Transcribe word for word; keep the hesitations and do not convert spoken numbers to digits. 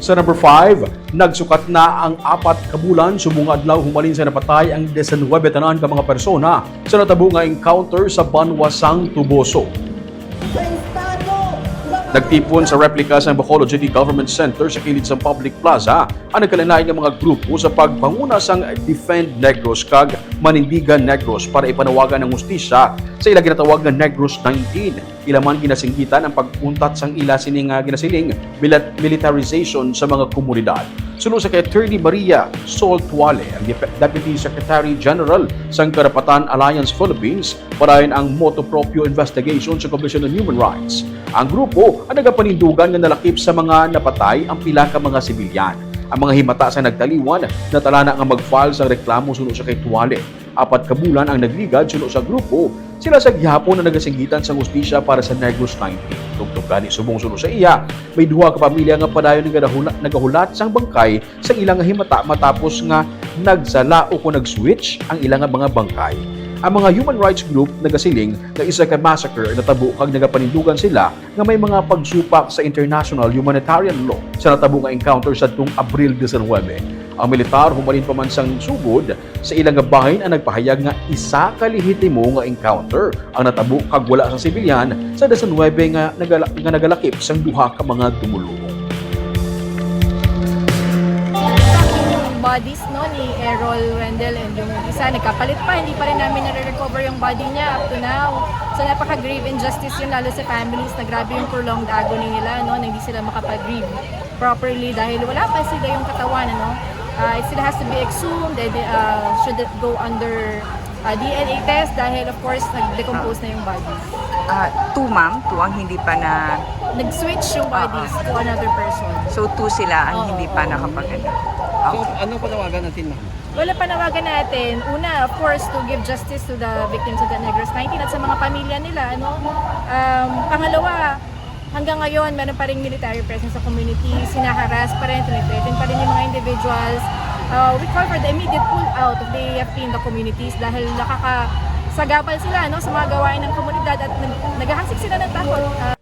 Sa number five, nagsukat na ang apat ka bulan subong nga adlaw humalin sa napatay ang diecinuebe tanan ka mga persona sa natabo nga encounter sa Banwa sang Toboso. Nagtipon sa replika sang Bacolod City Government Center sa kilid sang Public Plaza ang nagkalain-lain nga mga grupo sa pagpanguna sang Defend Negros kag Manindigan Negros para ipanawagan ang hustisya sa ila ginatawag nga Negros nineteen. Ila man ginasinggitan ang pag-untat sang ila sini nga ginasiling milit-, militarization sa mga komunidad. Suno sa kay Attorney Maria Sol Tuale, ang Dep-, Deputy Secretary General sang Karapatan Alliance Philippines, padayon ang motu proprio investigation sa Commission on Human Rights. Ang grupo ang nagapanindugan nga nalakip sa mga napatay ang pila ka mga sibilyan. Ang mga himata sa nagtaliwan natala na nga mag-file sang reklamo suno sa kay Tuale. Apat ka bulan ang nagligad suno sa grupo. Sila sa gihapon ang nagasinggitan sang hustisya para sa Negros nineteen. Tubtob gani, subong suno sa iya, may duha ka pamilya nga padayon nga nagahula-, nagahulat sang bangkay sa ila nga himata matapos nga nagsala o kon nag-switch ang ila nga mga bangkay. Ang mga human rights group nagasiling nga isa ka massacre natabo kag nagapanindugan sila nga may mga pagsupak sa international humanitarian law sa natabo nga encounter sadtong Abril diecinuebe. Ang militar humalin pa man sang sugod sa ila nga bahin ang nagpahayag nga isa ka lehitimo nga encounter ang natabo kag wala sang sibilyan sa diecinuebe nga nagala-, nga nagalakip sang duha ka mga dumulong. Bodies, no, ni Errol Wendell and yung isa nagkapalit pa, hindi pa rin namin nare-recover yung body niya up to now. So, napaka-grave injustice yun, lalo sa families na grabe yung prolonged agony nila, no, na hindi sila makapag-grieve properly dahil wala pa sila yung katawan, ano. Ah, it still has to be exhumed and, ah, should it go under, ah, D N A test dahil, of course, nag-decompose na yung bodies. Ah, two, ma'am? Two ang hindi pa na... Nag-switch yung bodies Ah, ah. to another person. So, two sila ang Oo, hindi pa oo. nakapag-, ano? So, Okay. ano panawagan natin, ma'am? Wala panawagan natin. Una, of course, to give justice to the victims of the Negros nineteen at sa mga pamilya nila, ano? Um, pangalawa, hanggang ngayon, meron pa ring military presence sa community, sinaharas pa rin, tinitreaten pa rin yung mga individuals. Uh, we call for the immediate pull out of the A F P in the communities dahil nakakasagabal sila, no, sa mga gawain ng komunidad at nag-, naghahasik sila ng takot. Uh,